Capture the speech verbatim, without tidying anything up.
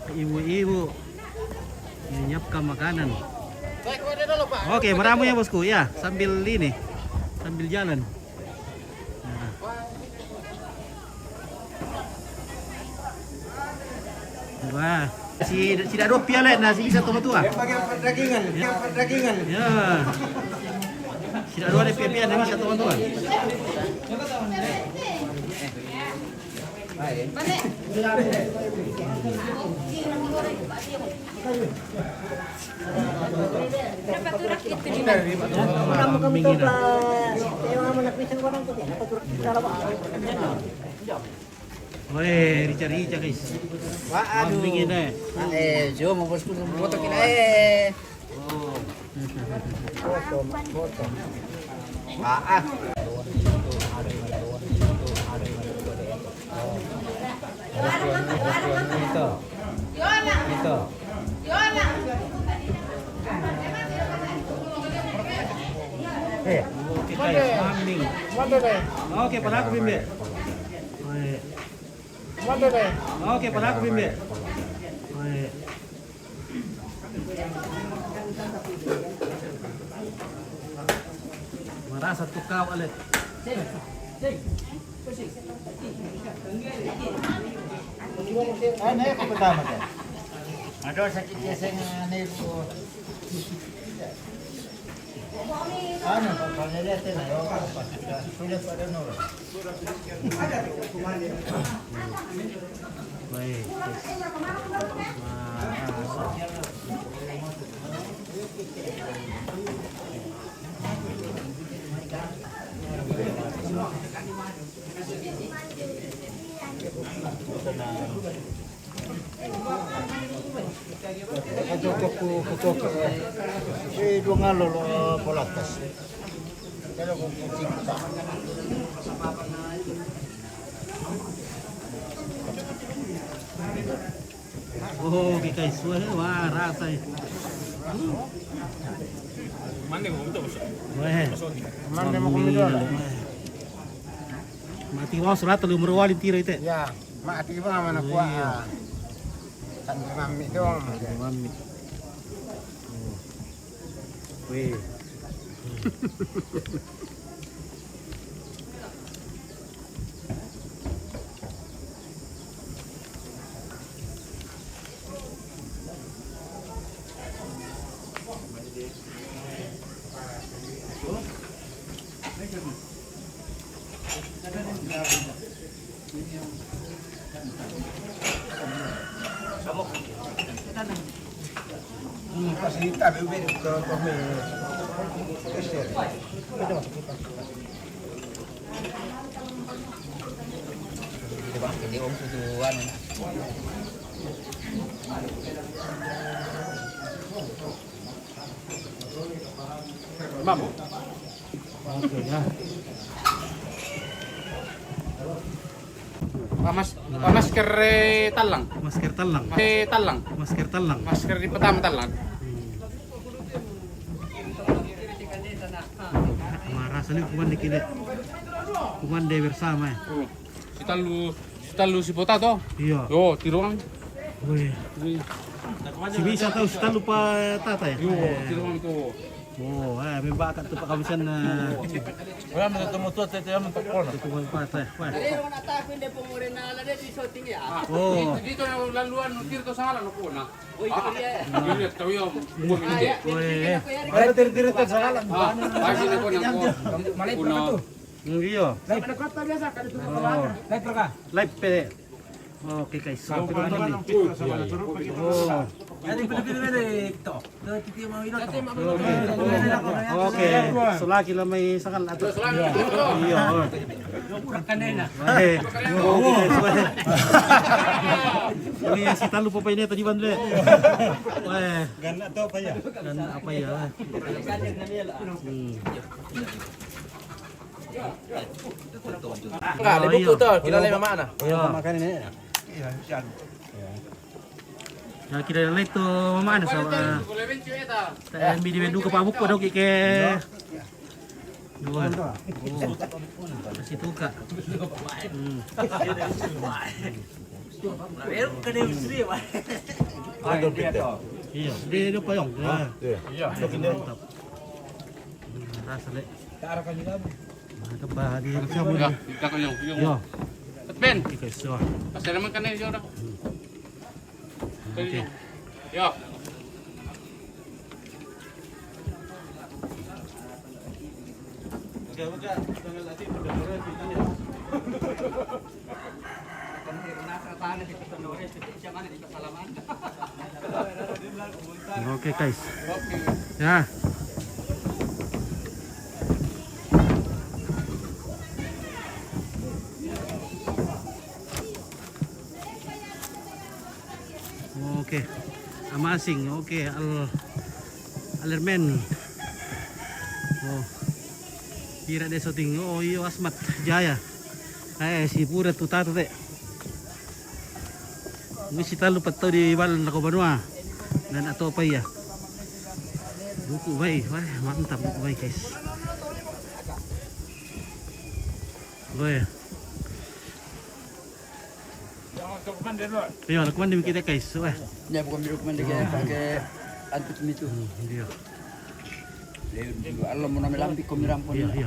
Ibu-ibu menyiapkan makanan. Oke, meramu ya, Bosku. Ya, sambil ini, sambil jalan. Nah. Wah, si, si dak dua piala, nah, si bisa toma tua. Yang bagian perdagingan, yang perdagingan. Ya. Si dak dua ada piala, nah, bisa toma tua. Weh, rica-rica, guys. Wah, aduh. Kambing ini. Eh, jo, mau bosku, mau potong ini, eh. Oh. Potong, potong. Ah, ah. Oke, guys, mami. Oke, palaku, Bimbe. Oke, palaku, Bimbe. Marasa tu kau, Ale. Ah, na, ako pertama kan. Ada sakit biasa yang aneh ko. Ano, pagpaliliate na, sulit pa rin, no? Baik. Kucoko, kucoko. Eh, dua ngalo lo polatas. Kalau kucing tak. Oh, kita isu, eh, wah, rasa, eh. Mana yang mau minta, Bos? Weh. Mana yang mau minta? Mati, wah, surat lu merwali tiro ite. Ya. Mati ba mana kuah? Iya. Kan mami doang. Mami. Oh. Weh. Vamos. Oke, ya. Pamas, pamas kere talang. Masker talang. Eh, talang. Masker talang. Masker di pertama talang. Hmm. Marasa ni kumande kile. Kumande bersama, eh. Hmm. Sitalu, sitalu si potato. Iya. Yo, tiruan. Weh. Weh. Si bisa tahu sitalu pa tata, ya? Yo, eh, tiruan tu. Oh, eh, membakat tu pa kabisan, eh. Wala mo tumo to, tete mo to kono. Tumo pa ta, weh. Oh. Dito, dito yung laluan, no, dito sa ngalan, no, kono. Weh. Wala tiri-tiri to sa ngalan. Ah, ay, sino ko na po? Malay pa to. Iyo. Live na kota biasa, kada tu. Oh. Live pa ka? Live pe. Okay, guys. So, ano ni? Oh. Dati pala pinili ito. Dati tiyo mga ilo. Okay. So, lagi lang may sakal ato. Iyo. Kurang kanina. Eh. Ini si talu pa pa ini tadi, Bang, dre. Weh. Gana to pa ya. Gana apa ya? Hmm. Nah, di buku to, kilala yung mama na. Iya. Makan ini. Iya, siya. Ya, kita lihat tu mama na sa, eh, mi di duka pa buku dong ke. Dua. Oh. Masih tuka. Hmm. Pero ka na yung sri, ba? Iya, dia dia payung. Ya. Iya. Mantap. Rasa le. Mantap ba di siya mo. Ya, kita ko yung, yung. Yo. At Ben. Okay, so. Kasi naman ka na yung. Okay. Yo. Okay, guys. Ya. Okay. Amasing. Okay. Al Alermen. Oh. Pira de soting. Oh, iyo, Asmat Jaya. Eh, si pura tu tatu te. Misi talu patau di bal nako banua. Dan atau apa ya? Buku baik, wah, mantap buku baik, guys. Wah. Iyo, lakukan demi kita, guys. Wah. Ya, bukan biru kuman dia pakai antuk mitu. Hmm, iya. Leon dulu, Allah mau nami lambi ko mirampon. Iya, iya,